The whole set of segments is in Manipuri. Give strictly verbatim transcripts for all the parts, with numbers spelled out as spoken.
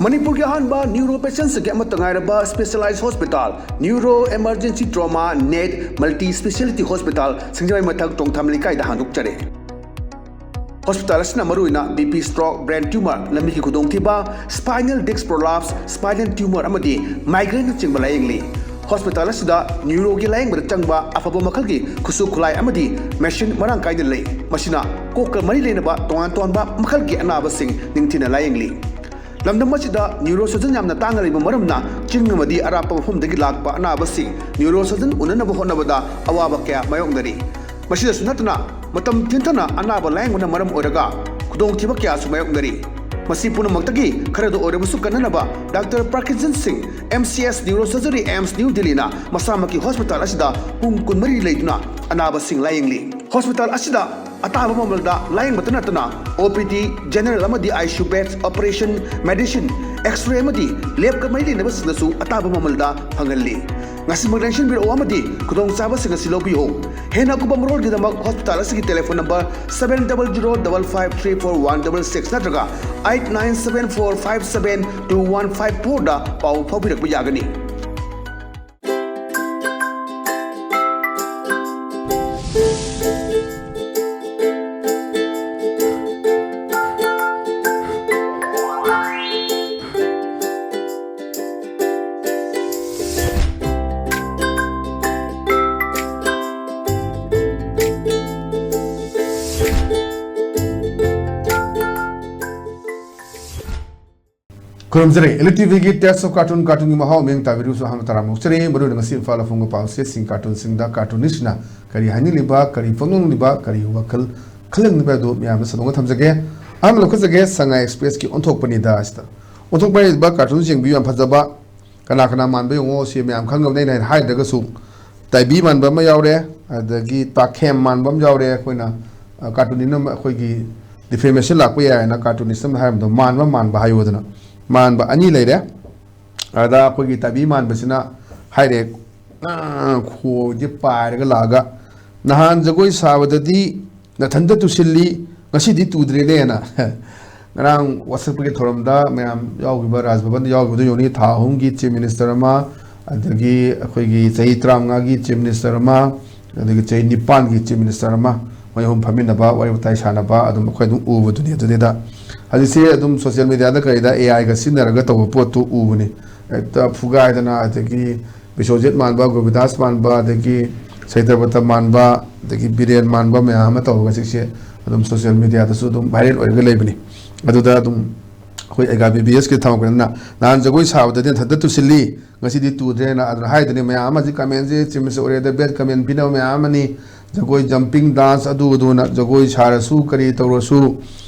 ꯃꯅꯤꯄꯨꯔꯒꯤ ꯑꯍꯥꯟꯕ ꯅ꯭ꯌꯨꯔꯣ ꯄꯦꯁꯦꯟꯁꯤꯡꯒꯤ ꯑꯃꯠꯇ ꯉꯥꯏꯔꯕ specialise hospital, neuro emergency trauma net multi speciality hospital, Singjamei ꯃꯊꯛ ꯇꯣꯡꯊꯥꯝ ꯂꯩꯀꯥꯏꯗ ꯍꯥꯡꯗꯣꯛꯆꯔꯦ꯫ ꯍꯣꯁꯄꯤꯇꯥꯜ ꯑꯁꯤꯅ ꯃꯔꯨꯑꯣꯏꯅ B P, stroke, brain tumour, ꯂꯝꯕꯤꯒꯤ ꯈꯨꯗꯣꯡꯊꯤꯕ, spinal disc prolapse, spinal tumour ꯑꯃꯗꯤ ꯃꯥꯏꯒ꯭ꯔꯦꯟꯅꯆꯤꯡꯕ ꯂꯥꯌꯦꯡꯂꯤ꯫ ꯍꯣꯁꯄꯤꯇꯥꯜ ꯑꯁꯤꯗ ꯅ꯭ꯌꯨꯔꯣꯒꯤ ꯂꯥꯌꯦꯡꯕꯗ ꯆꯪꯕ ꯑꯐꯕ ꯃꯈꯜꯒꯤ ꯈꯨꯠꯁꯨ ꯈꯨꯠꯂꯥꯏ ꯑꯃꯗꯤ ꯃꯦꯁꯤꯟ ꯃꯔꯥꯡ ꯀꯥꯏꯅ ꯂꯩ꯫ ꯃꯁꯤꯅ ꯀꯣꯛꯀ ꯃꯔꯤ ꯂꯩꯅꯕ ꯇꯣꯉꯥꯟ ꯇꯣꯉꯥꯟꯕ ꯃꯈꯜꯒꯤ ꯑꯅꯥꯕꯁꯤꯡ ꯅꯤꯡꯊꯤꯅ ꯂꯥꯌꯦꯡꯂꯤ꯫ ꯂꯝꯗꯝ ꯑꯁꯤꯗ ꯅ꯭ꯌꯨꯔꯣ ꯁꯔꯖꯟ ꯌꯥꯝꯅ ꯇꯥꯡꯅ ꯂꯩꯕ ꯃꯔꯝꯅ ꯆꯤꯡ ꯑꯃꯗꯤ ꯑꯔꯥꯞꯄ ꯃꯐꯝꯗꯒꯤ ꯂꯥꯛꯄ ꯑꯅꯥꯕꯁꯤꯡ ꯅ꯭ꯌꯨꯔꯣ ꯁꯔꯖꯟ ꯎꯅꯅꯕ ꯍꯣꯠꯅꯕꯗ ꯑꯋꯥꯕ ꯀꯌꯥ ꯃꯥꯌꯣꯛꯅꯔꯤ꯫ ꯃꯁꯤꯗꯁꯨ ꯅꯠꯇꯅ ꯃꯇꯝ ꯊꯤꯟꯊꯅ ꯑꯅꯥꯕ ꯂꯥꯌꯦꯡꯕꯅ ꯃꯔꯝ ꯑꯣꯏꯔꯒ ꯈꯨꯗꯣꯡꯊꯤꯕ ꯀꯌꯥꯁꯨ ꯃꯥꯌꯣꯛꯅꯔꯤ꯫ ꯃꯁꯤ ꯄꯨꯝꯅꯃꯛꯇꯒꯤ ꯈꯔꯗ ꯑꯣꯏꯔꯕꯁꯨ ꯀꯟꯅꯅꯕ ꯗꯥꯛꯇꯔ ꯄ꯭ꯔꯀꯤꯟꯖꯟ ꯁꯤꯡ, M C S neuro surgery, AIIMS new ꯗꯤꯜꯂꯤꯅ ꯃꯁꯥꯃꯛꯀꯤ ꯍꯣꯁꯄꯤꯇꯥꯜ ꯑꯁꯤꯗ ꯄꯨꯡ ꯀꯨꯟꯃꯔꯤ ꯂꯩꯗꯨꯅ ꯑꯅꯥꯕꯁꯤꯡ ꯂꯥꯌꯦꯡꯂꯤ꯫ ꯍꯣꯁꯄꯤꯇꯥꯜ ꯑꯁꯤꯗ ꯑꯇꯥꯕ ꯃꯃꯜꯗ ꯂꯥꯌꯦꯡꯕꯇ ꯅꯠꯇꯅ ꯑꯣ ꯄꯤ ꯗꯤ, ꯖꯦꯅꯔꯦꯜ ꯑꯃꯗꯤ I C U beds, operation, medicine, X-ray ꯑꯃꯗꯤ ꯂꯦꯕꯀ ꯃꯔꯤ ꯂꯩꯅꯕꯁꯤꯡꯗꯁꯨ ꯑꯇꯥꯕ ꯃꯃꯜꯗ ꯐꯪꯍꯜꯂꯤ꯫ ꯉꯁꯤꯃꯛ ꯂꯦꯡꯁꯤꯟꯕꯤꯔꯛꯎ ꯑꯃꯗꯤ ꯈꯨꯗꯣꯡꯆꯥꯕꯁꯤꯡ ꯑꯁꯤ ꯂꯧꯕꯤꯌꯨ꯫ ꯍꯦꯟꯅ ꯑꯀꯨꯞꯄ ꯃꯔꯣꯜꯒꯤꯗꯃꯛ ꯍꯣꯁꯄꯤꯇꯥꯜ ꯑꯁꯤꯒꯤ telephone number seven double zero double five three four one double six ꯅꯠꯇ꯭ꯔꯒ eight nine seven four five seven two one five four ꯗ ꯄꯥꯎ ꯐꯥꯎꯕꯤꯔꯛꯄ ꯌꯥꯒꯅꯤ꯫ ꯈꯨꯔꯨꯝꯖꯔꯤ꯫ ꯑꯦꯜ ꯇꯤ ꯚꯤꯒꯤ Taste of Cartoon, ꯀꯥꯔꯇꯨꯟꯒꯤ ꯃꯍꯥꯎ ꯃꯤꯠꯌꯦꯡ ꯇꯥꯕꯤꯔꯤꯕꯁꯨ ꯑꯍꯥꯟꯕ ꯇꯔꯥꯝꯅ ꯑꯣꯛꯆꯔꯤ꯫ ꯃꯔꯨꯑꯣꯏꯅ ꯉꯁꯤ ꯏꯝꯐꯥꯜ ꯐꯣꯡꯕ ꯄꯥꯎꯆꯦꯁꯤꯡ, ꯀꯥꯔꯇꯨꯟꯁꯤꯡꯗ ꯀꯥꯔꯇꯨꯅꯤꯁꯅ ꯀꯔꯤ ꯍꯥꯏꯅꯤꯡꯂꯤꯕ, ꯀꯔꯤ ꯐꯣꯡꯗꯣꯛꯅꯤꯡꯂꯤꯕ, ꯀꯔꯤ ꯋꯥꯈꯜ ꯈꯜꯍꯟꯅꯤꯡꯂꯤꯕ ꯍꯥꯏꯕꯗꯨ ꯃꯌꯥꯝꯗ ꯁꯟꯗꯣꯛꯅ ꯊꯝꯖꯒꯦ꯫ ꯑꯍꯥꯟꯕ ꯂꯧꯈꯠꯆꯒꯦ, ꯁꯉꯥꯏ ꯑꯦꯛꯁꯄ꯭ꯔꯦꯁꯀꯤ ꯑꯣꯟꯊꯣꯛꯄꯅꯤꯗ ꯑꯁꯤꯗ꯫ ꯑꯣꯟꯊꯣꯛꯄ ꯍꯥꯏꯔꯤꯕ ꯀꯥꯔꯇꯨꯟꯁꯤ ꯌꯦꯡꯕꯤꯌꯨ, ꯌꯥꯝ ꯐꯖꯕ꯫ ꯀꯅꯥ ꯀꯅꯥ ꯃꯥꯟꯕ ꯌꯦꯡꯉꯣ, ꯁꯤ ꯃꯌꯥꯝ ꯈꯪꯉꯕꯅꯤ꯫ ꯑꯩꯅ ꯍꯥꯏꯗ꯭ꯔꯒꯁꯨ ꯇꯥꯏꯕꯤ ꯃꯥꯟꯕ ꯑꯃ ꯌꯥꯎꯔꯦ, ꯑꯗꯒꯤ ꯇꯥꯈꯦꯝ ꯃꯥꯟꯕ ꯑꯃ ꯌꯥꯎꯔꯦ꯫ ꯑꯩꯈꯣꯏꯅ, ꯑ, ꯀꯥꯔꯇꯨꯟꯅꯤꯁ ꯑꯃ ꯑꯩꯈꯣꯏꯒꯤ ꯗꯤꯐꯦꯃꯦꯁꯟ ꯂꯥꯛꯄ ꯌꯥꯏ ꯍꯥꯏꯅ ꯀꯥꯔꯇꯨꯟꯅꯤꯁ ꯑꯃꯅ ꯍꯥꯏꯔꯝꯕꯗꯣ, ꯃꯥꯟꯕ ꯃꯥꯟꯕ ꯍꯥꯏꯌꯨꯗꯅ꯫ ꯃꯥꯟꯕ ꯑꯅꯤ ꯂꯩꯔꯦ꯫ ꯑꯗ ꯑꯩꯈꯣꯏꯒꯤ ꯇꯥꯏꯕꯤ ꯃꯥꯟꯕꯁꯤꯅ ꯍꯥꯏꯔꯦ, "ꯑ, ꯈꯣꯏꯁꯦ ꯄꯥꯏꯔꯒ ꯂꯥꯛꯑꯒ, ꯅꯍꯥꯟ ꯖꯒꯣꯏ ꯁꯥꯕꯗꯗꯤ ꯅꯊꯟꯇ ꯇꯨꯁꯤꯜꯂꯤ, ꯉꯁꯤꯗꯤ ꯇꯨꯗ꯭ꯔꯦꯅꯦꯅ"꯫ ꯉꯔꯥꯡ ꯋꯥꯁꯛꯄꯒꯤ ꯊꯧꯔꯝꯗ ꯃꯌꯥꯝ ꯌꯥꯎꯈꯤꯕ, ꯔꯥꯖ ꯚꯕꯟꯗ ꯌꯥꯎꯈꯤꯕꯗꯨ ꯌꯦꯡꯉꯨꯅꯤ, ꯊꯥ ꯑꯍꯨꯝꯒꯤ Chief Minister ꯑꯃ, ꯑꯗꯒꯤ ꯑꯩꯈꯣꯏꯒꯤ ꯆꯍꯤ ꯇꯔꯥꯃꯉꯥꯒꯤ Chief Minister ꯑꯃ, ꯑꯗꯒꯤ ꯆꯍꯤ ꯅꯤꯄꯥꯟꯒꯤ Chief Minister ꯑꯃ, ꯃꯣꯏ ꯑꯍꯨꯝ ꯐꯝꯃꯤꯟꯅꯕ, ꯋꯥꯔꯤ ꯋꯥꯇꯥꯏ ꯁꯥꯟꯅꯕ, ꯑꯗꯨꯝ ꯑꯩꯈꯣꯏ ꯑꯗꯨꯝ ꯎꯕꯗꯨꯅꯤ꯫ ꯑꯗꯨꯅꯤꯗ ꯍꯧꯖꯤꯛꯁꯦ ꯑꯗꯨꯝ social media ꯗ ꯀꯔꯤꯗ A I ꯒ ꯁꯤꯖꯤꯟꯅꯔꯒ ꯇꯧꯕ ꯄꯣꯠꯇꯨ ꯎꯕꯅꯤ꯫ ꯍꯦꯛꯇ ꯐꯨꯒꯥꯏꯗꯅ, ꯑꯗꯒꯤ ꯕꯤꯁ꯭ꯋꯖꯤꯠ ꯃꯥꯟꯕ, ꯒꯣꯕꯤꯟꯗꯥꯁ ꯃꯥꯟꯕ, ꯑꯗꯒꯤ ꯁꯩꯇ꯭ꯔꯄꯇ ꯃꯥꯟꯕ, ꯑꯗꯒꯤ ꯕꯤꯔꯦꯟ ꯃꯥꯟꯕ ꯃꯌꯥꯝ ꯑꯃ ꯇꯧꯔꯒ ꯍꯧꯖꯤꯛꯁꯦ ꯑꯗꯨꯝ social media ꯗꯁꯨ ꯑꯗꯨꯝ viral ꯑꯣꯏꯔꯒ ꯂꯩꯕꯅꯤ꯫ ꯑꯗꯨꯗ ꯑꯗꯨꯝ ꯑꯩꯈꯣꯏ ꯑꯦꯒꯥ B B S ꯀꯤ ꯊꯝꯃꯛꯄꯅꯤꯅ, ꯅꯍꯥꯟ ꯖꯒꯣꯏ ꯁꯥꯕꯗꯗꯤ ꯅꯊꯟꯇ ꯇꯨꯁꯤꯜꯂꯤ, ꯉꯁꯤꯗꯤ ꯇꯨꯗ꯭ꯔꯦꯅ ꯑꯗꯨꯅ ꯍꯥꯏꯗꯨꯅꯤ꯫ ꯃꯌꯥꯝ ꯑꯃ ꯍꯧꯖꯤꯛ comment ꯁꯦ Chief Minister ꯑꯣꯏꯔꯦꯗ bad comment ꯄꯤꯅꯕ ꯃꯌꯥꯝ ꯑꯃꯅꯤ꯫ ꯖꯒꯣꯏ, jumping dance, ꯑꯗꯨ ꯑꯗꯨꯅ ꯖꯒꯣꯏ ꯁꯥꯔꯁꯨ ꯀꯔꯤ ꯇꯧꯔꯁꯨ,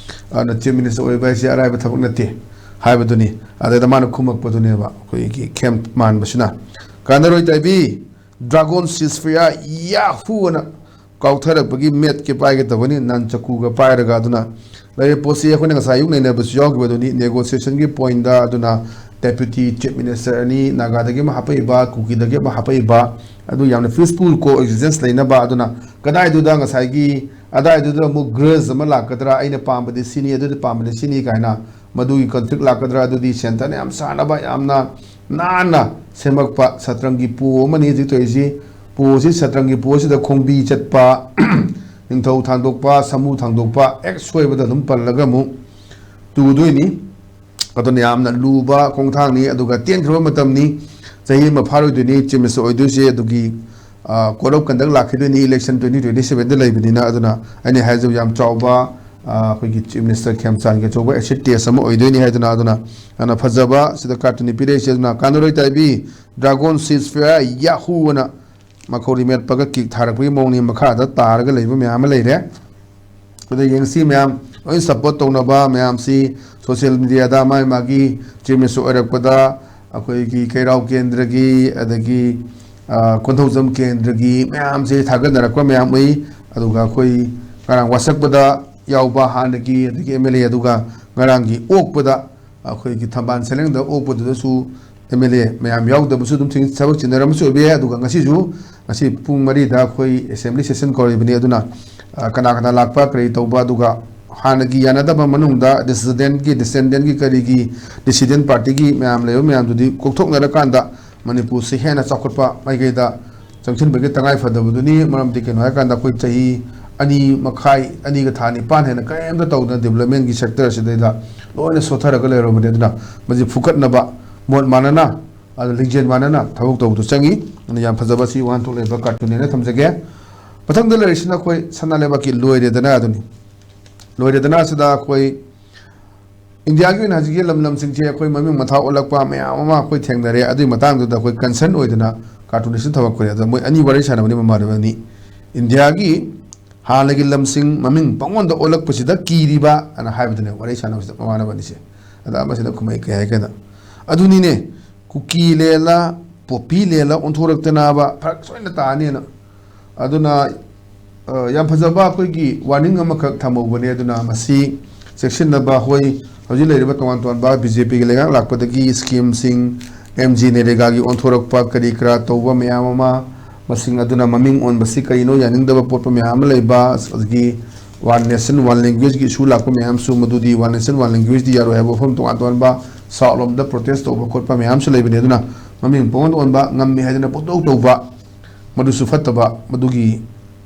ꯑꯗꯨꯅ Chief Minister ꯑꯣꯏꯕ ꯍꯥꯏꯁꯦ ꯑꯔꯥꯏꯕ ꯊꯕꯛ ꯅꯠꯇꯦ ꯍꯥꯏꯕꯗꯨꯅꯤ꯫ ꯑꯗꯩꯗ ꯃꯥꯅ ꯈꯨꯝꯃꯛꯄꯗꯨꯅꯦꯕ ꯑꯩꯈꯣꯏꯒꯤ ꯈꯦꯝ ꯃꯥꯟꯕꯁꯤꯅ꯫ ꯀꯥꯟꯅꯔꯣꯏ ꯇꯥꯏꯕꯤ, dragon ceasefire, ꯌꯥꯍꯨ ꯑꯅ ꯀꯥꯎꯊꯔꯛꯄꯒꯤ ꯃꯦꯠꯀꯦ ꯄꯥꯏꯒꯦ ꯇꯧꯒꯅꯤ, ꯅꯟ ꯆꯀꯨꯒ ꯄꯥꯏꯔꯒ꯫ ꯑꯗꯨꯅ ꯂꯩꯔꯤꯕ ꯄꯣꯠꯁꯤ ꯑꯩꯈꯣꯏꯅ ꯉꯁꯥꯏ ꯑꯌꯨꯛ ꯅꯩꯅꯕꯁꯨ ꯌꯥꯎꯈꯤꯕꯗꯨꯅꯤ, negotiation ꯒꯤ point ꯇ꯫ ꯑꯗꯨꯅ Deputy Chief Minister ꯑꯅꯤ, ꯅꯥꯒꯥꯗꯒꯤ ꯑꯃ ꯍꯥꯞꯄꯛꯏꯕ, ꯀꯨꯀꯤꯗꯒꯤ ꯑꯃ ꯍꯥꯞꯄꯛꯏꯕ, ꯑꯗꯨ ꯌꯥꯝꯅ peaceful coexistence ꯂꯩꯅꯕ꯫ ꯑꯗꯨꯅ ꯀꯗꯥꯏꯗꯨꯗ ꯉꯁꯥꯏꯒꯤ ꯑꯗꯥꯏꯗꯨꯗ ꯑꯃꯨꯛ grudge ꯑꯃ ꯂꯥꯛꯀꯗ꯭ꯔꯥ, ꯑꯩꯅ ꯄꯥꯝꯕꯗꯤ ꯁꯤꯅꯤ, ꯑꯗꯨꯗꯤ ꯄꯥꯝꯕꯗꯤ ꯁꯤꯅꯤ ꯀꯥꯏꯅ ꯃꯗꯨꯒꯤ conflict ꯂꯥꯛꯀꯗ꯭ꯔꯥ, ꯑꯗꯨꯗꯤ centre ꯅ ꯌꯥꯝ ꯁꯥꯟꯅꯕ, ꯌꯥꯝꯅ ꯅꯥꯟꯅ ꯁꯦꯝꯃꯛꯄ ꯁꯠꯇ꯭ꯔꯪꯒꯤ ꯄꯣ ꯑꯃꯅꯤ ꯍꯧꯖꯤꯛ ꯇꯧꯔꯤꯁꯤ꯫ ꯄꯣꯁꯤ, ꯁꯠꯇ꯭ꯔꯪꯒꯤ ꯄꯣꯁꯤꯗ ꯈꯣꯡꯕꯤ ꯆꯠꯄ, ꯅꯤꯡꯊꯧ ꯊꯥꯡꯗꯣꯛꯄ, ꯁꯥꯃꯨ ꯊꯥꯡꯗꯣꯛꯄ, ꯍꯦꯛ ꯁꯣꯏꯕꯗ ꯑꯗꯨꯝ ꯄꯜꯂꯒ ꯑꯃꯨꯛ ꯇꯨꯗꯣꯏꯅꯤ꯫ ꯑꯗꯨꯅ ꯌꯥꯝꯅ ꯂꯨꯕ ꯈꯣꯡꯊꯥꯡꯅꯤ꯫ ꯑꯗꯨꯒ ꯇꯦꯟꯈ꯭ꯔꯕ ꯃꯇꯝꯅꯤ, ꯆꯍꯤ ꯑꯃ ꯐꯥꯔꯣꯏꯗꯣꯏꯅꯤ Chief Minister ꯑꯣꯏꯗꯣꯏꯁꯦ꯫ ꯑꯗꯨꯒꯤ, ꯑ, code of conduct ꯂꯥꯛꯈꯤꯗꯣꯏꯅꯤ election twenty twenty seven ꯗ ꯂꯩꯕꯅꯤꯅ꯫ ꯑꯗꯨꯅ ꯑꯩꯅ ꯍꯥꯏꯖꯕ ꯌꯥꯝ ꯆꯥꯎꯕ, ꯑ, ꯑꯩꯈꯣꯏꯒꯤ Chief Minister ꯈꯦꯝꯆꯥꯟꯒꯤ ꯑꯆꯧꯕ acid test ꯑꯃ ꯑꯣꯏꯗꯣꯏꯅꯤ ꯍꯥꯏꯗꯨꯅ꯫ ꯑꯗꯨꯅ ꯌꯥꯝꯅ ꯐꯖꯕ ꯁꯤꯗ card ꯇꯨꯅꯤ ꯄꯤꯔꯛꯏꯁꯦ꯫ ꯑꯗꯨꯅ ꯀꯥꯟꯅꯔꯣꯏ ꯇꯥꯏꯕꯤ, dragon ceasefire, ꯌꯥꯍꯨ ꯑꯅ ꯃꯈꯧꯔꯤ ꯃꯦꯠꯄꯒ kick ꯊꯥꯔꯛꯄꯒꯤ ꯃꯑꯣꯡꯅꯤ꯫ ꯃꯈꯥꯗ ꯇꯥꯔꯒ ꯂꯩꯕ ꯃꯌꯥꯝ ꯑꯃ ꯂꯩꯔꯦ꯫ ꯑꯗ ꯌꯦꯡꯁꯤ ꯃꯌꯥꯝ, ꯂꯣꯏ support ꯇꯧꯅꯕ ꯃꯌꯥꯝꯁꯤ social media ꯗ ꯃꯥꯒꯤ ꯃꯥꯒꯤ Chief Minister ꯑꯣꯏꯔꯛꯄꯗ ꯑꯩꯈꯣꯏꯒꯤ ꯀꯩꯔꯥꯎ ꯀꯦꯟꯗ꯭ꯔꯒꯤ, ꯑꯗꯒꯤ, ꯑ, ꯀꯣꯟꯊꯧꯖꯝ ꯀꯦꯟꯗ꯭ꯔꯒꯤ ꯃꯌꯥꯝꯁꯦ ꯊꯥꯒꯠꯅꯔꯛꯄ ꯃꯌꯥꯝ ꯎꯏ꯫ ꯑꯗꯨꯒ ꯑꯩꯈꯣꯏ ꯉꯔꯥꯡ ꯋꯥꯁꯛꯄꯗ ꯌꯥꯎꯕ ꯍꯥꯟꯅꯒꯤ, ꯑꯗꯒꯤ M L A, ꯑꯗꯨꯒ ꯉꯔꯥꯡꯒꯤ ꯑꯣꯛꯄꯗ, ꯑꯩꯈꯣꯏꯒꯤ ꯊꯝꯕꯥꯜ ꯁꯦꯂꯦꯡꯗ ꯑꯣꯛꯄꯗꯨꯗꯁꯨ M L A ꯃꯌꯥꯝ ꯌꯥꯎꯗꯕꯁꯨ ꯑꯗꯨꯝ ꯊꯦꯡ-, ꯊꯕꯛ ꯆꯤꯟꯅꯔꯝꯕꯁꯨ ꯑꯣꯏꯕ ꯌꯥꯏ꯫ ꯑꯗꯨꯒ ꯉꯁꯤꯁꯨ, ꯉꯁꯤ ꯄꯨꯡ ꯃꯔꯤꯗ ꯑꯩꯈꯣꯏ assembly session ꯀꯧꯔꯤꯕꯅꯤ꯫ ꯑꯗꯨꯅ, ꯑ, ꯀꯅꯥ ꯀꯅꯥ ꯂꯥꯛꯄ, ꯀꯔꯤ ꯇꯧꯕ, ꯑꯗꯨꯒ ꯍꯥꯟꯅꯒꯤ ꯌꯥꯅꯗꯕ ꯃꯅꯨꯡꯗ ꯗꯤꯁꯤꯗꯦꯟꯒꯤ, ꯗꯤꯁꯦꯟꯗꯦꯟꯒꯤ, ꯀꯔꯤꯒꯤ, ꯗꯤꯁꯤꯗꯦꯟ ꯄꯥꯔꯇꯤꯒꯤ ꯃꯌꯥꯝ ꯂꯩꯕ ꯃꯌꯥꯝꯗꯨꯗꯤ ꯀꯣꯛꯊꯣꯛꯅꯔꯀꯥꯟꯗ ꯃꯅꯤꯄꯨꯔꯁꯤ ꯍꯦꯟꯅ ꯆꯥꯎꯈꯠꯄ ꯃꯥꯏꯀꯩꯗ ꯆꯪꯁꯤꯟꯕꯒꯤ ꯇꯉꯥꯏ ꯐꯗꯕꯗꯨꯅꯤ꯫ ꯃꯔꯝꯗꯤ ꯀꯩꯅꯣ ꯍꯥꯏꯔꯀꯥꯟꯗ ꯑꯩꯈꯣꯏ ꯆꯍꯤ ꯑꯅꯤ ꯃꯈꯥꯏ, ꯑꯅꯤꯒ ꯊꯥ ꯅꯤꯄꯥꯟ ꯍꯦꯟꯅ ꯀꯔꯤꯝꯇ ꯇꯧꯗꯅ ꯗꯤꯕꯂꯞꯃꯦꯟꯒꯤ ꯁꯦꯛꯇꯔ ꯑꯁꯤꯗꯩꯗ ꯂꯣꯏꯅ ꯁꯣꯠꯊꯔꯒ ꯂꯩꯔꯕꯅꯤ꯫ ꯑꯗꯨꯅ ꯃꯁꯤ ꯐꯨꯀꯠꯅꯕ ꯃꯣꯠ ꯃꯥꯟꯅꯅ, ꯑꯗꯨ ꯂꯤꯡꯖꯦꯜ ꯃꯥꯟꯅꯅ ꯊꯕꯛ ꯇꯧꯕꯗꯨ ꯆꯪꯉꯤ꯫ ꯑꯗꯨꯅ ꯌꯥꯝ ꯐꯖꯕ ꯁꯤ ꯋꯥꯍꯟꯊꯣꯛ ꯂꯩꯕ ꯀꯥꯔꯇꯨꯟꯅꯦꯅ ꯊꯝꯖꯒꯦ꯫ ꯃꯊꯪꯗ ꯂꯩꯔꯤꯁꯤꯅ ꯑꯩꯈꯣꯏ ꯁꯅꯥ ꯂꯩꯕꯥꯛꯀꯤ ꯂꯣꯏꯔꯦꯗꯅ ꯑꯗꯨꯅꯤ꯫ ꯂꯣꯏꯔꯦꯗꯅ ꯑꯁꯤꯗ ꯑꯩꯈꯣꯏ ꯏꯟꯗꯤꯌꯥꯒꯤ ꯑꯣꯏꯅ ꯍꯧꯖꯤꯛꯀꯤ ꯂꯝ ꯂꯝꯁꯤꯡꯁꯦ ꯑꯩꯈꯣꯏ ꯃꯃꯤꯡ ꯃꯊꯥ ꯑꯣꯜꯂꯛꯄ ꯃꯌꯥꯝ ꯑꯃ ꯑꯩꯈꯣꯏ ꯊꯦꯡꯅꯔꯦ꯫ ꯑꯗꯨꯒꯤ ꯃꯇꯥꯡꯗꯨꯗ ꯑꯩꯈꯣꯏ ꯀꯟꯁꯔꯟ ꯑꯣꯏꯗꯅ ꯀꯥꯔꯇꯨꯟꯅꯤꯁꯇ ꯊꯕꯛ ꯈꯨꯔꯦ꯫ ꯑꯗꯣ ꯃꯣꯏ ꯑꯅꯤ ꯋꯥꯔꯤ ꯁꯥꯟꯅꯕꯅꯤ ꯃꯃꯥꯟꯅꯕ ꯑꯅꯤ꯫ ꯏꯟꯗꯤꯌꯥꯒꯤ ꯍꯥꯟꯅꯒꯤ ꯂꯝꯁꯤꯡ ꯃꯃꯤꯡ ꯄꯪꯑꯣꯟꯗ ꯑꯣꯜꯂꯛꯄꯁꯤꯗ ꯀꯤꯔꯤꯕ ꯑꯅ ꯍꯥꯏꯕꯗꯨꯅꯦ ꯋꯥꯔꯤ ꯁꯥꯟꯅꯕꯁꯤꯗ ꯃꯃꯥꯟꯅꯕ ꯑꯅꯤꯁꯦ꯫ ꯑꯗ ꯑꯃꯁꯤꯅ ꯈꯨꯝꯃꯛꯏ ꯀꯩ ꯍꯥꯏ ꯀꯥꯟꯗ, "ꯑꯗꯨꯅꯤꯅꯦ, ꯀꯨꯀꯤ ꯂꯦꯜꯂ ꯄꯣꯄꯤ ꯂꯦꯜꯂ ꯑꯣꯟꯊꯣꯔꯛꯇꯅꯕ ꯐꯔꯛ ꯁꯣꯏꯅ ꯇꯥꯅꯦꯅ"꯫ ꯑꯗꯨꯅ, ꯑ, ꯌꯥꯝ ꯐꯖꯕ ꯑꯩꯈꯣꯏꯒꯤ ꯋꯥꯔꯅꯤꯡ ꯑꯃꯈꯛ ꯊꯝꯍꯧꯕꯅꯦ꯫ ꯑꯗꯨꯅ ꯃꯁꯤ ꯆꯦꯛꯁꯤꯟꯅꯕ, ꯍꯣꯏ, ꯍꯧꯖꯤꯛ ꯂꯩꯔꯤꯕ ꯇꯣꯉꯥꯟ ꯇꯣꯉꯥꯟꯕ ꯕꯤ ꯖꯦ ꯄꯤꯒꯤ ꯂꯩꯉꯥꯛ ꯂꯥꯛꯄꯗꯒꯤ ꯁ꯭ꯀꯤꯝꯁꯤꯡ, ꯑꯦꯝ ꯖꯤ ꯅꯦꯔꯦꯒꯥꯒꯤ ꯑꯣꯟꯊꯣꯔꯛꯄ ꯀꯔꯤ ꯀꯔꯥ ꯇꯧꯕ ꯃꯌꯥꯝ ꯑꯃ, ꯃꯁꯤꯡ ꯑꯗꯨꯅ ꯃꯃꯤꯡ ꯑꯣꯟꯕꯁꯤ ꯀꯔꯤꯅꯣ ꯌꯥꯅꯤꯡꯗꯕ ꯄꯣꯠꯄ ꯃꯌꯥꯝ ꯑꯃ ꯂꯩꯕ, ꯑꯗꯒꯤ ꯋꯥꯟ ꯅꯦꯁꯟ ꯋꯥꯟ ꯂꯦꯡꯒ꯭ꯋꯦꯖꯀꯤ ꯏꯁꯨ ꯂꯥꯛꯄ ꯃꯌꯥꯝꯁꯨ, ꯃꯗꯨꯗꯤ ꯋꯥꯟ ꯅꯦꯁꯟ ꯋꯥꯟ ꯂꯦꯡꯒ꯭ꯋꯦꯖꯇꯤ ꯌꯥꯔꯣꯏ ꯍꯥꯏꯕ ꯋꯥꯐꯝ ꯇꯣꯉꯥꯟ ꯇꯣꯉꯥꯟꯕ ꯁꯥꯎꯠ ꯂꯣꯝꯗ ꯄ꯭ꯔꯣꯇꯦꯁ ꯇꯧꯕ ꯈꯣꯠꯄ ꯃꯌꯥꯝꯁꯨ ꯂꯩꯕꯅꯤ꯫ ꯑꯗꯨꯅ ꯃꯃꯤꯡ ꯄꯪꯑꯣꯟ ꯑꯣꯟꯕ, ꯉꯝꯃꯤ ꯍꯥꯏꯗꯅ ꯄꯪꯇꯧ ꯇꯧꯕ, ꯃꯗꯨꯁꯨ ꯐꯠꯇꯕ꯫ ꯃꯗꯨꯒꯤ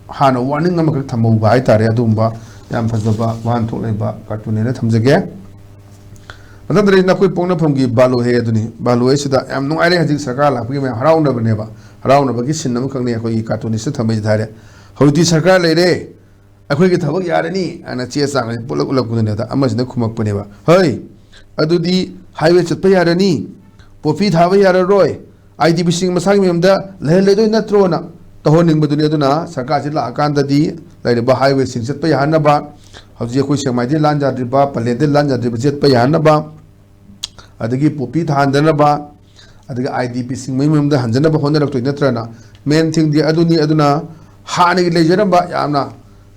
ꯍꯥꯟꯅ ꯋꯥꯔꯅꯤꯡ ꯑꯃꯈꯛ ꯊꯝꯍꯧꯕ ꯍꯥꯏꯇꯥꯔꯦ꯫ ꯑꯗꯨꯒꯨꯝꯕ ꯌꯥꯝ ꯐꯖꯕ ꯋꯥꯍꯟꯊꯣꯛ ꯂꯩꯕ ꯀꯥꯔꯇꯨꯟꯅꯦꯅ ꯊꯝꯖꯒꯦ꯫ ꯃꯊꯪꯗꯗꯤ ꯅꯈꯣꯏ ꯄꯣꯛꯅꯐꯝꯒꯤ ꯕꯥꯂꯨ ꯍꯦ ꯑꯗꯨꯅꯤ꯫ ꯕꯥꯂꯨ ꯍꯦꯁꯤꯗ ꯌꯥꯝ ꯅꯨꯡꯉꯥꯏꯔꯦ꯫ ꯍꯧꯖꯤꯛ ꯁꯔꯀꯥꯔ ꯂꯥꯛꯄꯒꯤ ꯃꯌꯥꯝ ꯍꯔꯥꯎꯅꯕꯅꯦꯕ, ꯍꯔꯥꯎꯅꯕꯒꯤ ꯁꯤꯟ ꯑꯃꯈꯛꯅꯤ ꯑꯩꯈꯣꯏꯒꯤ ꯀꯥꯔꯇꯨꯟꯅꯤꯁꯇ ꯊꯝꯕꯁꯤꯗ ꯍꯥꯏꯔꯦ꯫ "ꯍꯧꯖꯤꯛꯇꯤ ꯁꯔꯀꯥꯔ ꯂꯩꯔꯦ, ꯑꯩꯈꯣꯏꯒꯤ ꯊꯕꯛ ꯌꯥꯔꯅꯤ" ꯍꯥꯏꯅ ꯆꯦ ꯆꯥꯡ ꯑꯁꯤ ꯄꯨꯂꯞ ꯎꯠꯂꯛꯄꯗꯨꯅꯦ꯫ ꯑꯗ ꯑꯃꯁꯤꯅ ꯈꯨꯝꯃꯛꯄꯅꯦꯕ, "ꯍꯣꯏ, ꯑꯗꯨꯗꯤ ꯍꯥꯏꯋꯦ ꯆꯠꯄ ꯌꯥꯔꯅꯤ, ꯄꯣꯄꯤ ꯊꯥꯕ ꯌꯥꯔꯔꯣꯏ, ꯑꯥꯏ ꯗꯤ ꯄꯤꯁꯤꯡ ꯃꯁꯥꯒꯤ ꯃꯌꯨꯝꯗ ꯂꯩꯍꯜꯂꯗꯣꯏ ꯅꯠꯇ꯭ꯔꯣꯅ" ꯇꯧꯍꯟꯅꯤꯡꯕꯗꯨꯅꯤ꯫ ꯑꯗꯨꯅ ꯁꯔꯀꯥꯔꯁꯤ ꯂꯥꯛꯑꯀꯥꯟꯗꯗꯤ ꯂꯩꯔꯤꯕ ꯍꯥꯏꯋꯦꯁꯤꯡ ꯆꯠꯄ ꯌꯥꯍꯟꯅꯕ, ꯍꯧꯖꯤꯛ ꯑꯩꯈꯣꯏ ꯁꯦꯛꯃꯥꯏꯗꯩ ꯂꯥꯟ ꯌꯥꯗ꯭ꯔꯤꯕ, ꯄꯂꯦꯟꯗꯩ ꯂꯥꯟ ꯌꯥꯗ꯭ꯔꯤꯕ ꯆꯠꯄ ꯌꯥꯍꯟꯅꯕ, ꯑꯗꯒꯤ ꯄꯣꯄꯤ ꯊꯥꯍꯟꯗꯅꯕ, ꯑꯗꯒꯤ ꯑꯥꯏ ꯗꯤ ꯄꯤꯁꯤꯡ ꯃꯌꯨꯝ ꯃꯌꯨꯝꯗ ꯍꯟꯖꯅꯕ ꯍꯣꯠꯅꯔꯛꯇꯣꯏ ꯅꯠꯇ꯭ꯔꯅ? ꯃꯦꯟ ꯊꯤꯡꯗꯤ ꯑꯗꯨꯅꯤ꯫ ꯑꯗꯨꯅ ꯍꯥꯟꯅꯒꯤ ꯂꯩꯖꯔꯝꯕ ꯌꯥꯝꯅ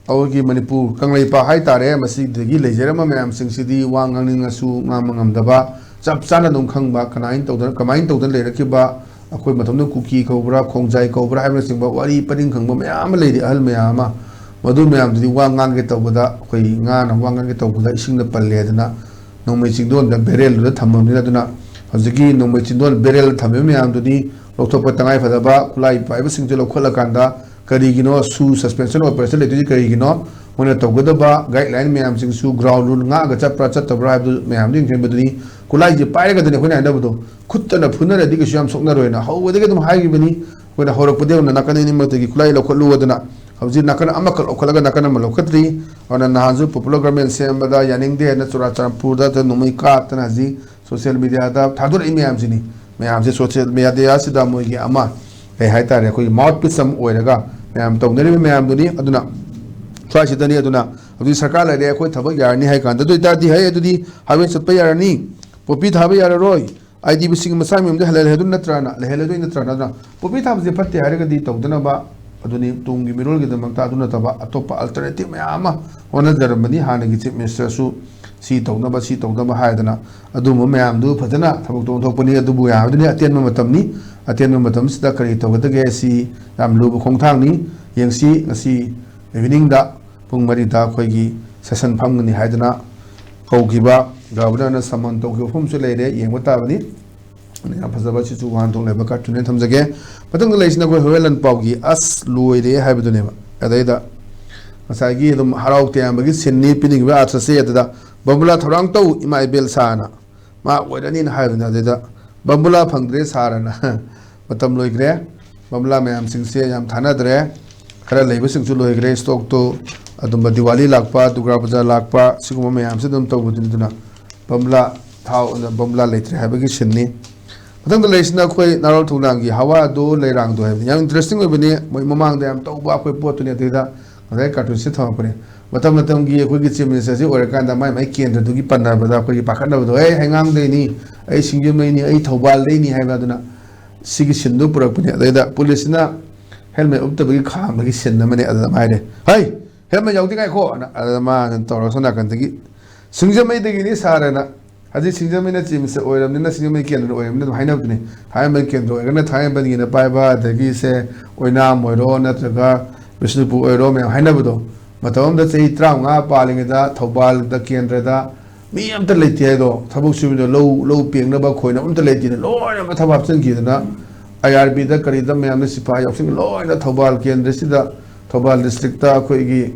ꯑꯩꯈꯣꯏꯒꯤ ꯃꯅꯤꯄꯨꯔ ꯀꯪꯂꯩꯄꯥꯛ ꯍꯥꯏꯇꯥꯔꯦ, ꯃꯁꯤꯗꯒꯤ ꯂꯩꯖꯔꯝꯕ ꯃꯌꯥꯝꯁꯤꯡꯁꯤꯗꯤ ꯋꯥ ꯉꯥꯡꯅꯤꯡꯉꯁꯨ ꯉꯥꯡꯕ ꯉꯝꯗꯕ, ꯆꯞ ꯆꯥꯅ ꯑꯗꯨꯝ ꯈꯪꯕ, ꯀꯃꯥꯏꯅ ꯇꯧꯗꯅ, ꯀꯃꯥꯏꯅ ꯇꯧꯗꯅ ꯂꯩꯔꯛꯈꯤꯕ, ꯑꯩꯈꯣꯏ ꯃꯇꯝꯗ ꯀꯨꯀꯤ ꯀꯧꯕ꯭ꯔꯥ, ꯈꯣꯡꯖꯥꯏ ꯀꯧꯕ꯭ꯔꯥ ꯍꯥꯏꯕꯅꯆꯤꯡꯕ ꯋꯥꯔꯤ ꯄꯔꯤꯡ ꯈꯪꯕ ꯃꯌꯥꯝ ꯑꯃ ꯂꯩꯔꯤ, ꯑꯍꯜ ꯃꯌꯥꯝ ꯑꯃ꯫ ꯃꯗꯨ ꯃꯌꯥꯝꯗꯨꯗꯤ ꯋꯥ ꯉꯥꯡꯒꯦ ꯇꯧꯕꯗ, ꯑꯩꯈꯣꯏ ꯉꯥꯅ ꯋꯥ ꯉꯥꯡꯒꯦ ꯇꯧꯕꯗ ꯏꯁꯤꯡꯗ ꯄꯜꯂꯦ ꯍꯥꯏꯗꯅ ꯅꯣꯡꯃꯩ ꯆꯤꯡꯗꯣꯟꯗ ꯕꯦꯔꯦꯜꯗꯨꯗ ꯊꯝꯃꯕꯅꯤꯅ, ꯑꯗꯨꯅ ꯍꯧꯖꯤꯛꯀꯤ ꯅꯣꯡꯃꯩ ꯆꯤꯡꯗꯣꯟ ꯕꯦꯔꯦꯜ ꯊꯝꯃꯤꯕ ꯃꯌꯥꯝꯗꯨꯗꯤ ꯂꯧꯊꯣꯛꯄ ꯇꯉꯥꯏ ꯐꯗꯕ, ꯈꯨꯠꯂꯥꯏ ꯄꯥꯏꯕꯁꯤꯡꯁꯨ ꯂꯧꯈꯠꯂꯀꯥꯟꯗ ꯀꯔꯤꯒꯤꯅꯣ, ꯁꯨ suspension operation ꯂꯩꯇꯣꯏꯁꯤ ꯀꯔꯤꯒꯤꯅꯣ, ꯃꯣꯏꯅ ꯇꯧꯒꯗꯕ guideline ꯃꯌꯥꯝꯁꯤꯡꯁꯨ ground rule ꯉꯥꯛꯑꯒ ꯆꯠꯄ꯭ꯔꯥ ꯆꯠꯇꯕ꯭ꯔꯥ ꯍꯥꯏꯕꯗꯨ ꯃꯌꯥꯝꯗꯨ ꯌꯦꯡꯁꯤꯟꯕꯗꯨꯅꯤ꯫ ꯈꯨꯠꯂꯥꯏꯁꯦ ꯄꯥꯏꯔꯒꯗꯅꯤ ꯑꯩꯈꯣꯏꯅ ꯍꯥꯏꯅꯕꯗꯣ, ꯈꯨꯠꯇꯅ ꯐꯨꯅꯔꯗꯤ ꯀꯩꯁꯨ ꯌꯥꯝ ꯁꯣꯛꯅꯔꯣꯏꯅ ꯍꯧꯕꯗꯒꯤ ꯑꯗꯨꯝ ꯍꯥꯏꯈꯤꯕꯅꯤ꯫ ꯑꯩꯈꯣꯏꯅ ꯍꯧꯔꯛꯄꯗꯒꯤ ꯍꯧꯅ ꯅꯥꯀꯟ ꯑꯅꯤꯃꯛꯇꯒꯤ ꯈꯨꯠꯂꯥꯏ ꯂꯧꯈꯠꯂꯨ ꯑꯗꯨꯅ, ꯍꯧꯖꯤꯛ ꯅꯥꯀꯟ ꯑꯃꯈꯛ ꯂꯧꯈꯠꯂꯒ ꯅꯥꯀꯟ ꯑꯃ ꯂꯧꯈꯠꯇ꯭ꯔꯤ꯫ ꯑꯗꯨꯅ ꯅꯍꯥꯟꯁꯨ popular government ꯁꯦꯝꯕꯗ ꯌꯥꯅꯤꯡꯗꯦ ꯍꯥꯏꯅ ꯆꯨꯔꯥꯆꯥꯟꯄꯨꯔꯗ ꯅꯣꯡꯃꯩ ꯀꯥꯞꯇꯅ ꯍꯧꯖꯤꯛ social media ꯗ ꯊꯥꯗꯣꯔꯛꯏ ꯃꯌꯥꯝꯁꯤꯅꯤ꯫ ꯃꯌꯥꯝꯁꯦ social media ꯁꯤꯗ ꯃꯣꯏꯒꯤ ꯑꯃ, ꯀꯩ ꯍꯥꯏꯇꯥꯔꯦ, ꯑꯩꯈꯣꯏꯒꯤ mouthpiece ꯑꯃ ꯑꯣꯏꯔꯒ ꯃꯌꯥꯝ ꯇꯧꯅꯔꯤꯕ ꯃꯌꯥꯝꯗꯨꯅꯤ꯫ ꯑꯗꯨꯅ ꯁ꯭ꯋꯥꯏꯁꯤꯗꯅꯤ꯫ ꯑꯗꯨꯅ ꯍꯧꯖꯤꯛ ꯁꯔꯀꯥꯔ ꯂꯩꯔꯦ, ꯑꯩꯈꯣꯏ ꯊꯕꯛ ꯌꯥꯔꯅꯤ ꯍꯥꯏ ꯀꯥꯟꯗ, ꯑꯗꯨ ꯑꯣꯏꯇꯥꯔꯗꯤ ꯍꯩ ꯑꯗꯨꯗꯤ highway ꯆꯠꯄ ꯌꯥꯔꯅꯤ, ꯄꯣꯄꯤ ꯊꯥꯕ ꯌꯥꯔꯔꯣꯏ, IDP ꯁꯤꯡꯒꯤ ꯃꯆꯥ ꯃꯌꯨꯝꯗ ꯍꯜꯍꯜꯂꯦ ꯍꯥꯏꯗꯨ ꯅꯠꯇ꯭ꯔꯥꯅ, ꯂꯩꯍꯜꯂꯗꯣꯏ ꯅꯠꯇ꯭ꯔꯥ? ꯅꯠꯇ꯭ꯔꯥ? ꯄꯣꯄꯤ ꯊꯥꯕꯁꯦ ꯐꯠꯇꯦ ꯍꯥꯏꯔꯒꯗꯤ ꯇꯧꯗꯅꯕ, ꯑꯗꯨꯅꯤ, ꯇꯨꯡꯒꯤ ꯃꯤꯔꯣꯜꯒꯤꯗꯃꯛꯇ ꯑꯗꯨ ꯅꯠꯇꯕ ꯑꯇꯣꯞꯄ alternative ꯃꯌꯥꯝ ꯑꯃ ꯍꯣꯠꯅꯖꯔꯝꯕꯅꯤ꯫ ꯍꯥꯟꯅꯒꯤ chief minister ꯁꯨ ꯁꯤ ꯇꯧꯅꯕ, ꯁꯤ ꯇꯧꯅꯕ ꯍꯥꯏꯗꯅ ꯑꯗꯨꯒꯨꯝꯕ ꯃꯌꯥꯝꯗꯨ ꯐꯖꯅ ꯊꯕꯛꯇꯣ ꯑꯣꯟꯊꯣꯛꯄꯅꯤ꯫ ꯑꯗꯨꯕꯨ ꯌꯥꯔꯗꯨꯅꯤ, ꯑꯇꯦꯟꯕ ꯃꯇꯝꯅꯤ, ꯑꯇꯦꯟꯕ ꯃꯇꯝꯁꯤꯗ ꯀꯔꯤ ꯇꯧꯒꯗꯒꯦ? ꯁꯤ ꯌꯥꯝ ꯂꯨꯕ ꯈꯣꯡꯊꯥꯡꯅꯤ꯫ ꯌꯦꯡꯁꯤ, ꯉꯁꯤ evening ꯗ ꯄꯨꯡ ꯃꯔꯤꯗ ꯑꯩꯈꯣꯏꯒꯤ session ꯐꯝꯒꯅꯤ ꯍꯥꯏꯗꯅ ꯀꯧꯈꯤꯕ governor ꯅ summon ꯇꯧꯈꯤꯕ ꯃꯐꯝꯁꯨ ꯂꯩꯔꯦ, ꯌꯦꯡꯕ ꯇꯥꯕꯅꯤ꯫ ꯌꯥꯝ ꯐꯖꯕ, ꯁꯤꯁꯨ ꯋꯥꯍꯟꯊꯣꯛ ꯂꯩꯕ cartoon ꯊꯝꯖꯒꯦ꯫ ꯃꯊꯪꯗ ꯂꯩꯔꯤꯁꯤꯅ ꯑꯩꯈꯣꯏ ꯍꯣꯔꯦꯟ ꯂꯟ ꯄꯥꯎꯒꯤ ꯑꯁ ꯂꯣꯏꯔꯦ ꯍꯥꯏꯕꯗꯨꯅꯦꯕ꯫ ꯑꯗꯩꯗ ꯉꯁꯥꯏꯒꯤ ꯑꯗꯨꯝ ꯍꯔꯥꯎ ꯇꯌꯥꯝꯕꯒꯤ scene ꯅꯤ, ꯄꯤꯅꯤꯡꯉꯤꯕ ꯑꯥꯔꯊꯁꯦ ꯑꯗꯨꯗ "ꯕꯝꯕꯨꯂꯥ ꯊꯧꯔꯥꯡ ꯇꯧ, ꯏꯃꯥ ꯏꯕꯦꯜ ꯁꯥꯅ", ꯃꯥ ꯑꯣꯏꯔꯅꯤꯅ ꯍꯥꯏꯕꯅꯤ꯫ ꯑꯗꯩꯗ "ꯕꯝꯕꯨꯂꯥ ꯐꯪꯗ꯭ꯔꯦ ꯁꯥꯔꯅ", ꯃꯇꯝ ꯂꯣꯏꯈ꯭ꯔꯦ꯫ ꯕꯝꯕꯨꯂꯥ ꯃꯌꯥꯝꯁꯤꯡꯁꯦ ꯌꯥꯝ ꯊꯥꯅꯗ꯭ꯔꯦ꯫ ꯈꯔ ꯂꯩꯕꯁꯤꯡꯁꯨ ꯂꯣꯏꯈ꯭ꯔꯦ stock ꯇꯣ꯫ ꯑꯗꯨꯝꯕ ꯗꯤꯋꯥꯂꯤ ꯂꯥꯛꯄ, ꯗꯨꯔꯒꯥ ꯄꯨꯖꯥ ꯂꯥꯛꯄ, ꯁꯤꯒꯨꯝꯕ ꯃꯌꯥꯝꯁꯦ ꯑꯗꯨꯝ ꯇꯧꯕꯗꯨꯅꯤ꯫ ꯑꯗꯨꯅ ꯕꯝꯕꯨꯂꯥ ꯊꯥꯎ, ꯕꯝꯕꯨꯂꯥ ꯂꯩꯇ꯭ꯔꯦ ꯍꯥꯏꯕꯒꯤ scene ꯅꯤ꯫ ꯃꯊꯪꯗ ꯂꯩꯔꯤꯁꯤꯅ ꯑꯩꯈꯣꯏ ꯅꯥꯔꯣꯜ ꯊꯣꯡꯅꯥꯡꯒꯤ ꯍꯋꯥꯗꯣ ꯂꯩꯔꯥꯡꯗꯣ ꯍꯥꯏꯕꯅꯤ꯫ ꯌꯥꯝ interesting ꯑꯣꯏꯕꯅꯤ꯫ ꯃꯣꯏ ꯃꯃꯥꯡꯗ ꯌꯥꯝ ꯇꯧꯕ ꯑꯩꯈꯣꯏ ꯄꯣꯠꯇꯨꯅꯤ꯫ ꯑꯗꯨꯗ ꯉꯁꯥꯏ cartoon ꯁꯦ ꯊꯝꯃꯛꯄꯅꯦ꯫ ꯃꯇꯝ ꯃꯇꯝꯒꯤ ꯑꯩꯈꯣꯏꯒꯤ chief minister ꯁꯤ ꯑꯣꯏꯔꯀꯥꯟꯗ ꯃꯥꯏ ꯃꯥꯏ ꯀꯦꯟꯗ꯭ꯔꯗꯨꯒꯤ ꯄꯟꯅꯕꯗ ꯑꯩꯈꯣꯏꯒꯤ ꯄꯥꯈꯠꯅꯕꯗꯣ, "ꯑꯦ, ꯍꯩꯉꯥꯡꯗꯩꯅꯤ, ꯑꯩ ꯁꯤꯡꯖꯃꯩꯅꯤ, ꯑꯩ ꯊꯧꯕꯥꯜꯗꯩꯅꯤ" ꯍꯥꯏꯕ꯫ ꯑꯗꯨꯅ ꯁꯤꯒꯤ scene ꯗꯨ ꯄꯨꯔꯛꯄꯅꯦ꯫ ꯑꯗꯩꯗ police ꯁꯤꯅ helmet ꯎꯞꯇꯕꯒꯤ ꯈꯥꯝꯕꯒꯤ scene ꯑꯃꯅꯦ꯫ ꯑꯗꯨꯗ ꯃꯥ ꯍꯥꯏꯔꯦ, "ꯍꯩ, helmet ꯌꯥꯎꯗꯦ, ꯉꯥꯏꯈꯣ!" ꯑꯅ꯫ ꯑꯗꯨꯗ ꯃꯥꯅ ꯇꯧꯔꯒ ꯁꯣꯝ ꯅꯥꯀꯟꯗꯒꯤ, "ꯁꯤꯡꯖꯃꯩꯗꯒꯤꯅꯤ ꯁꯥꯔ" ꯑꯅ꯫ ꯍꯧꯖꯤꯛ ꯁꯤꯡꯖꯃꯩꯅ chief minister ꯑꯣꯏꯔꯕꯅꯤꯅ, ꯁꯤꯡꯖꯃꯩ ꯀꯦꯟꯗ꯭ꯔ ꯑꯣꯏꯔꯕꯅꯤꯅ ꯑꯗꯨꯝ ꯍꯥꯏꯅꯕꯗꯨꯅꯤ꯫ ꯊꯥꯡꯃꯩꯕꯟ ꯀꯦꯟꯗ꯭ꯔ ꯑꯣꯏꯔꯒꯅ ꯊꯥꯡꯃꯩꯕꯟꯒꯤꯅ ꯄꯥꯏꯕ, ꯑꯗꯒꯤ ꯁꯦ ꯑꯣꯏꯅꯥꯝ ꯑꯣꯏꯔꯣ, ꯅꯠꯇ꯭ꯔꯒ ꯕꯤꯁꯅꯨꯄꯨꯔ ꯑꯣꯏꯔꯣ, ꯃꯌꯥꯝ ꯍꯥꯏꯅꯕꯗꯣ, ꯃꯇꯝ ꯑꯃꯗ ꯆꯍꯤ ꯇꯔꯥꯃꯉꯥ ꯄꯥꯜꯂꯤꯉꯩꯗ ꯊꯧꯕꯥꯜꯗ ꯀꯦꯟꯗ꯭ꯔꯗ ꯃꯤ ꯑꯝꯇ ꯂꯩꯇꯦ ꯍꯥꯏꯗꯣ, ꯊꯕꯛ ꯁꯨꯕꯗ ꯂꯧ, ꯂꯧ ꯄꯦꯡꯅꯕ ꯈꯣꯏꯅ ꯑꯝꯇ ꯂꯩꯇꯦꯅ ꯂꯣꯏꯅꯃꯛ ꯊꯕꯛ ꯍꯥꯞꯆꯤꯟꯈꯤꯗꯅ, ꯑꯥꯏ ꯑꯥꯔ ꯕꯤꯗ ꯀꯔꯤꯗ ꯃꯌꯥꯝꯅ ꯁꯤꯐꯥꯏ ꯌꯥꯎꯁꯤꯟ ꯂꯣꯏꯅ ꯊꯧꯕꯥꯜ ꯀꯦꯟꯗ꯭ꯔꯁꯤꯗ, ꯊꯧꯕꯥꯜ ꯗꯤꯁꯇ꯭ꯔꯤꯛꯇ ꯑꯩꯈꯣꯏꯒꯤ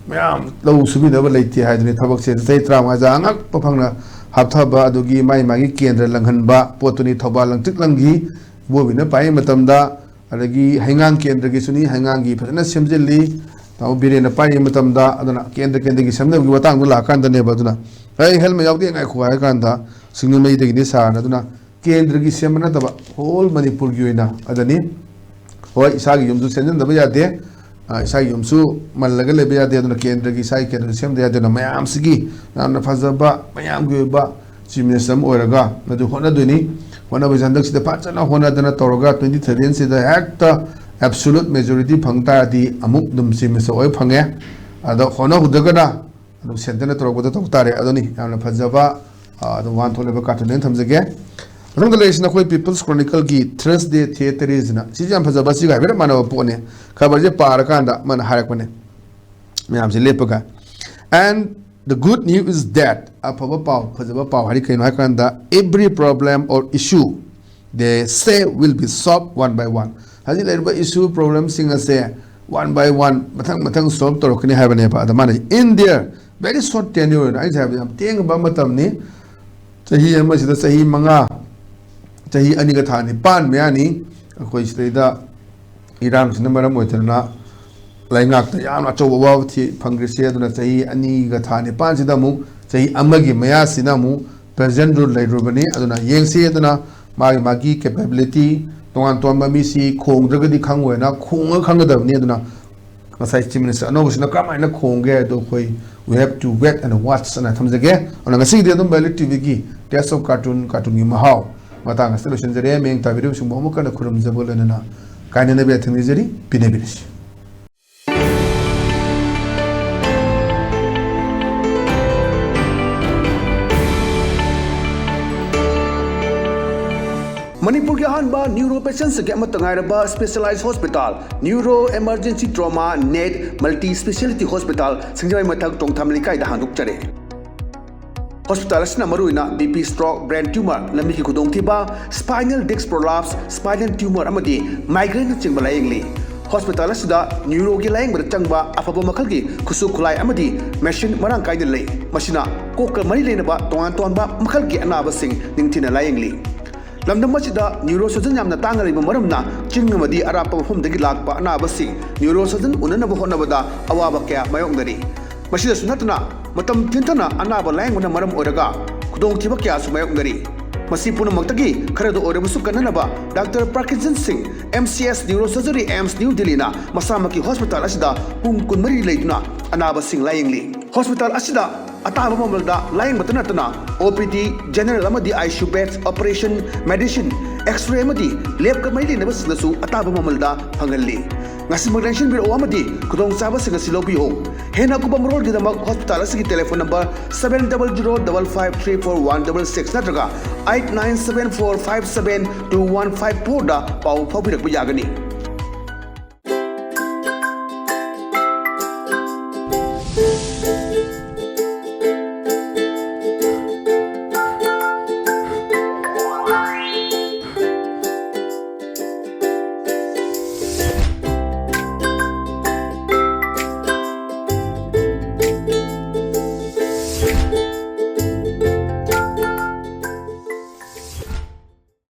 ꯃꯌꯥꯝ ꯂꯧ ꯁꯨꯕꯤꯅꯕ ꯂꯩꯇꯦ ꯍꯥꯏꯗꯨꯅꯤ꯫ ꯊꯕꯛꯁꯦ ꯆꯍꯤ ꯇꯔꯥꯃꯉꯥꯁꯦ ꯑꯉꯛꯄ ꯐꯪꯅ ꯍꯥꯞꯊꯕ, ꯑꯗꯨꯒꯤ ꯃꯥꯏ ꯃꯥꯒꯤ ꯀꯦꯟꯗ꯭ꯔ ꯂꯪꯍꯟꯕ ꯄꯣꯠꯇꯨꯅꯤ ꯊꯧꯕꯥꯜ ꯂꯪꯇ꯭ꯔꯤꯛ ꯂꯪꯈꯤ꯫ ꯏꯕꯣꯕꯤꯅ ꯄꯥꯏꯔꯤ ꯃꯇꯝꯗ, ꯑꯗꯒꯤ ꯍꯩꯉꯥꯡ ꯀꯦꯟꯗ꯭ꯔꯒꯤꯁꯨꯅꯤ, ꯍꯩꯉꯥꯡꯒꯤ ꯐꯖꯅ ꯁꯦꯝꯖꯤꯜꯂꯤ꯫ ꯇꯥꯃꯣ ꯕꯤꯔꯦꯟꯅ ꯄꯥꯏꯔꯤ ꯃꯇꯝꯗ, ꯑꯗꯨꯅ ꯀꯦꯟꯗ꯭ꯔ ꯀꯦꯟꯗ꯭ꯔꯒꯤ ꯁꯦꯝꯅꯕꯒꯤ ꯃꯇꯥꯡꯗꯣ ꯂꯥꯛꯑꯀꯥꯟꯗꯅꯦꯕ꯫ ꯑꯗꯨꯅ, "ꯑꯩ ꯍꯦꯜꯃꯦꯠ ꯌꯥꯎꯗꯦ, ꯉꯥꯏꯈꯣ" ꯍꯥꯏꯔ ꯀꯥꯟꯗ, ꯁꯤꯡꯖꯃꯩꯗꯒꯤꯅꯤ ꯁꯥꯔꯅ꯫ ꯑꯗꯨꯅ ꯀꯦꯟꯗ꯭ꯔꯒꯤ ꯁꯦꯝꯕ ꯅꯠꯇꯕ, ꯍꯣꯜ ꯃꯅꯤꯄꯨꯔꯒꯤ ꯑꯣꯏꯅ ꯑꯗꯅꯤ꯫ ꯍꯣꯏ, ꯏꯁꯥꯒꯤ ꯌꯨꯝꯁꯨ ꯁꯦꯝꯖꯤꯟꯗꯕ ꯌꯥꯗꯦ, ꯑ, ꯏꯁꯥꯒꯤ ꯌꯨꯝꯁꯨ ꯃꯜꯂꯒ ꯂꯩꯕ ꯌꯥꯗꯦ꯫ ꯑꯗꯨꯅ ꯀꯦꯟꯗ꯭ꯔꯒꯤ, ꯏꯁꯥꯒꯤ ꯀꯦꯟꯗ꯭ꯔꯁꯨ ꯁꯦꯝꯗ ꯌꯥꯗꯦ꯫ ꯑꯗꯨꯅ ꯃꯌꯥꯝꯁꯤꯒꯤ ꯌꯥꯝꯅ ꯐꯖꯕ, ꯃꯌꯥꯝꯒꯤ ꯑꯣꯏꯕ ꯆꯤꯐ ꯃꯤꯅꯤꯁꯇꯔ ꯑꯃ ꯑꯣꯏꯔꯒ ꯃꯗꯨ ꯍꯣꯠꯅꯗꯣꯏꯅꯤ꯫ ꯍꯣꯠꯅꯕꯁꯤ ꯍꯟꯗꯛꯁꯤꯗ ꯐꯖꯅ ꯍꯣꯠꯅꯗꯅ ꯇꯧꯔꯒ, twenty thirteen ꯁꯤꯗ ꯍꯦꯛꯇ absolute majority ꯐꯪ ꯇꯥꯔꯗꯤ ꯑꯃꯨꯛ ꯑꯗꯨꯝ ꯆꯤꯐ ꯃꯤꯅꯤꯁꯇꯔ ꯑꯣꯏꯕ ꯐꯪꯉꯦ꯫ ꯑꯗꯣ ꯍꯣꯠꯅꯍꯧꯗ꯭ꯔꯒꯅ ꯑꯗꯨꯝ ꯁꯦꯟꯇꯔꯅ ꯇꯧꯔꯛꯄꯗ ꯇꯧ ꯇꯥꯔꯦ꯫ ꯑꯗꯨꯅꯤ ꯌꯥꯝꯅ ꯐꯖꯕ, ꯑ, ꯑꯗꯨꯝ ꯋꯥꯟ ꯊꯣꯛꯂꯤꯕ ꯀꯥꯔꯇꯨꯟ ꯑꯩꯅ ꯊꯝꯖꯒꯦ꯫ ꯃꯊꯪꯗ ꯂꯩꯔꯤꯁꯤꯅ ꯑꯩꯈꯣꯏ People's Chronicleꯒꯤ Thursday Theatre ꯁꯤꯅ꯫ ꯁꯤꯁꯦ ꯌꯥꯝ ꯐꯖꯕ, ꯁꯤꯒ ꯍꯥꯏꯐꯦꯠ ꯃꯥꯟꯅꯕ ꯄꯣꯠꯅꯦ꯫ ꯈꯕꯔꯁꯦ ꯄꯥꯔꯀꯥꯟꯗ ꯃꯥꯅ ꯍꯥꯏꯔꯛꯄꯅꯦ, ꯃꯌꯥꯝꯁꯦ ꯂꯦꯞꯄꯒ꯫ "And the good news is that", ꯑꯐꯕ ꯄꯥꯎ, ꯐꯖꯕ ꯄꯥꯎ ꯍꯥꯏꯗꯤ ꯀꯩꯅꯣ ꯍꯥꯏ ꯀꯥꯟꯗ, "every problem or issue they say will be solved one by one." ꯍꯧꯖꯤꯛ ꯂꯩꯔꯤꯕ ꯏꯁꯨ ꯄ꯭ꯔꯣꯕ꯭ꯂꯦꯝꯁꯤꯡ ꯑꯁꯦ one by one, ꯃꯊꯪ ꯃꯊꯪ ꯁꯣꯜꯕ ꯇꯧꯔꯛꯀꯅꯤ ꯍꯥꯏꯕꯅꯦꯕ꯫ ꯑꯗ ꯃꯥꯅ "in their very short tenure" ꯑꯣꯏꯅ, ꯑꯩꯁꯦ ꯍꯥꯏꯕꯗ ꯌꯥꯝ ꯇꯦꯟꯕ ꯃꯇꯝꯅꯤ, ꯆꯍꯤ ꯑꯃꯁꯤꯗ ꯆꯍꯤ ꯃꯉꯥ, ꯆꯍꯤ ꯑꯅꯤꯒ ꯊꯥ ꯅꯤꯄꯥꯟ ꯃꯌꯥꯅꯤ ꯑꯩꯈꯣꯏ ꯁꯤꯗꯩꯗ ꯏꯔꯥꯡꯁꯤꯅ ꯃꯔꯝ ꯑꯣꯏꯗꯅ ꯂꯩꯉꯥꯛꯇ ꯌꯥꯝꯅ ꯑꯆꯧꯕ ꯑꯋꯥꯕ ꯊꯤ-, ꯐꯪꯈ꯭ꯔꯤꯁꯦ꯫ ꯑꯗꯨꯅ ꯆꯍꯤ ꯑꯅꯤꯒ ꯊꯥ ꯅꯤꯄꯥꯟꯁꯤꯗ ꯑꯃꯨꯛ ꯆꯍꯤ ꯑꯃꯒꯤ ꯃꯌꯥꯁꯤꯅ ꯑꯃꯨꯛ present rule ꯂꯩꯔꯨꯕꯅꯤ꯫ ꯑꯗꯨꯅ ꯌꯦꯡꯁꯤ꯫ ꯑꯗꯨꯅ ꯃꯥꯒꯤ, ꯃꯥꯒꯤ capability, ꯇꯣꯉꯥꯟ ꯇꯣꯉꯥꯟꯕ ꯃꯤꯁꯤ ꯈꯣꯡꯗ꯭ꯔꯒꯗꯤ ꯈꯪꯉꯣꯏꯅ ꯈꯣꯡꯉꯒ ꯈꯪꯒꯗꯕꯅꯤ꯫ ꯑꯗꯨꯅ ꯉꯁꯥꯏ Chief Minister ꯑꯅꯧꯕꯁꯤꯅ ꯀꯔꯝꯍꯥꯏꯅ ꯈꯣꯡꯒꯦ ꯍꯥꯏꯗꯣ ꯑꯩꯈꯣꯏ we have to wait and watch ꯑꯅ ꯊꯝꯖꯒꯦ꯫ ꯑꯗꯨꯅ ꯉꯁꯤꯒꯤꯗꯤ ꯑꯗꯨꯝ Value TVꯒꯤ Taste of Cartoon, ꯀꯥꯔꯇꯨꯟꯒꯤ ꯃꯍꯥꯎ ꯃꯇꯥꯡ ꯑꯁꯤꯗ ꯂꯣꯏꯁꯤꯟꯖꯔꯦ꯫ ꯃꯤꯠꯌꯦꯡ ꯇꯥꯕꯤꯔꯤꯕꯁꯤꯡꯕꯨ ꯑꯃꯨꯛ ꯍꯟꯅ ꯈꯨꯔꯨꯝꯖꯕ ꯂꯣꯏꯅꯅ ꯀꯥꯏꯅꯅꯕ ꯌꯥꯊꯪ ꯅꯤꯖꯔꯤ꯫ ꯄꯤꯅꯕꯤꯔꯁꯤ꯫ ꯃꯅꯤꯄꯨꯔꯒꯤ ꯑꯍꯥꯟꯕ ꯅ꯭ꯌꯨꯔꯣ ꯄꯦꯁꯦꯟꯁꯤꯡꯒꯤ ꯑꯃꯠꯇ ꯉꯥꯏꯔꯕ specialise hospital, neuro emergency trauma net multi speciality hospital, Singjamei ꯃꯊꯛ ꯇꯣꯡꯊꯥꯝ ꯂꯩꯀꯥꯏꯗ ꯍꯥꯡꯗꯣꯛꯆꯔꯦ꯫ ꯍꯣꯁꯄꯤꯇꯥꯜ ꯑꯁꯤꯅ ꯃꯔꯨꯑꯣꯏꯅ B P stroke, brain tumour, ꯂꯝꯕꯤꯒꯤ ꯈꯨꯗꯣꯡꯊꯤꯕ, spinal disc prolapse, spinal tumour ꯑꯃꯗꯤ ꯃꯥꯏꯒ꯭ꯔꯦꯟꯅꯆꯤꯡꯕ ꯂꯥꯌꯦꯡꯂꯤ꯫ ꯍꯣꯁꯄꯤꯇꯥꯜ ꯑꯁꯤꯗ ꯅ꯭ꯌꯨꯔꯣꯒꯤ ꯂꯥꯌꯦꯡꯕꯗ ꯆꯪꯕ ꯑꯐꯕ ꯃꯈꯜꯒꯤ ꯈꯨꯠꯁꯨ ꯈꯨꯠꯂꯥꯏ ꯑꯃꯗꯤ ꯃꯦꯁꯤꯟ ꯃꯔꯥꯡ ꯀꯥꯏꯅ ꯂꯩ꯫ ꯃꯁꯤꯅ ꯀꯣꯛꯀ ꯃꯔꯤ ꯂꯩꯅꯕ ꯇꯣꯉꯥꯟ ꯇꯣꯉꯥꯟꯕ ꯃꯈꯜꯒꯤ ꯑꯅꯥꯕꯁꯤꯡ ꯅꯤꯡꯊꯤꯅ ꯂꯥꯌꯦꯡꯂꯤ꯫ ꯂꯝꯗꯝ ꯑꯁꯤꯗ ꯅ꯭ꯌꯨꯔꯣ ꯁꯔꯖꯟ ꯌꯥꯝꯅ ꯇꯥꯡꯅ ꯂꯩꯕ ꯃꯔꯝꯅ ꯆꯤꯡ ꯑꯃꯗꯤ ꯑꯔꯥꯞꯄ ꯃꯐꯝꯗꯒꯤ ꯂꯥꯛꯄ ꯑꯅꯥꯕꯁꯤꯡ ꯅ꯭ꯌꯨꯔꯣ ꯁꯔꯖꯟ ꯎꯅꯅꯕ ꯍꯣꯠꯅꯕꯗ ꯑꯋꯥꯕ ꯀꯌꯥ ꯃꯥꯌꯣꯛꯅꯔꯤ꯫ ꯃꯁꯤꯗꯁꯨ ꯅꯠꯇꯅ ꯃꯇꯝ ꯊꯤꯟꯊꯅ ꯑꯅꯥꯕ ꯂꯥꯌꯦꯡꯕꯅ ꯃꯔꯝ ꯑꯣꯏꯔꯒ ꯈꯨꯗꯣꯡꯊꯤꯕ ꯀꯌꯥꯁꯨ ꯃꯥꯌꯣꯛꯅꯔꯤ꯫ ꯃꯁꯤ ꯄꯨꯝꯅꯃꯛꯇꯒꯤ ꯈꯔꯗ ꯑꯣꯏꯔꯕꯁꯨ ꯀꯟꯅꯅꯕ ꯗꯥꯛꯇꯔ ꯄ꯭ꯔꯀꯤꯟꯖꯟ ꯁꯤꯡ, M C S neuro surgery, AIIMS new ꯗꯤꯜꯂꯤꯅ ꯃꯁꯥꯃꯛꯀꯤ ꯍꯣꯁꯄꯤꯇꯥꯜ ꯑꯁꯤꯗ ꯄꯨꯡ ꯀꯨꯟꯃꯔꯤ ꯂꯩꯗꯨꯅ ꯑꯅꯥꯕꯁꯤꯡ ꯂꯥꯌꯦꯡꯂꯤ꯫ ꯍꯣꯁꯄꯤꯇꯥꯜ ꯑꯁꯤꯗ ꯑꯇꯥꯕ ꯃꯃꯜꯗ ꯂꯥꯌꯦꯡꯕꯇ ꯅꯠꯇꯅ ꯑꯣ ꯄꯤ ꯗꯤ, ꯖꯦꯅꯔꯦꯜ ꯑꯃꯗꯤ I C U bed, operation, medicine, X-ray ꯑꯃꯗꯤ ꯂꯦꯕꯀ ꯃꯔꯤ ꯂꯩꯅꯕꯁꯤꯡꯗꯁꯨ ꯑꯇꯥꯕ ꯃꯃꯜꯗ ꯐꯪꯍꯜꯂꯤ꯫ ꯉꯁꯤꯃꯛ ꯂꯦꯡꯁꯤꯟꯕꯤꯔꯛꯎ ꯑꯃꯗꯤ ꯈꯨꯗꯣꯡꯆꯥꯕꯁꯤꯡ ꯑꯁꯤ ꯂꯧꯕꯤꯌꯨ꯫ ꯍꯦꯟꯅ ꯑꯀꯨꯞꯄ ꯃꯔꯣꯜꯒꯤꯗꯃꯛ ꯍꯣꯁꯄꯤꯇꯥꯜ ꯑꯁꯤꯒꯤ telephone number seven double zero double five three four one double six ꯅꯠꯇ꯭ꯔꯒ eight nine seven four five seven two one five fourꯗ ꯄꯥꯎ ꯐꯥꯎꯕꯤꯔꯛꯄ ꯌꯥꯒꯅꯤ꯫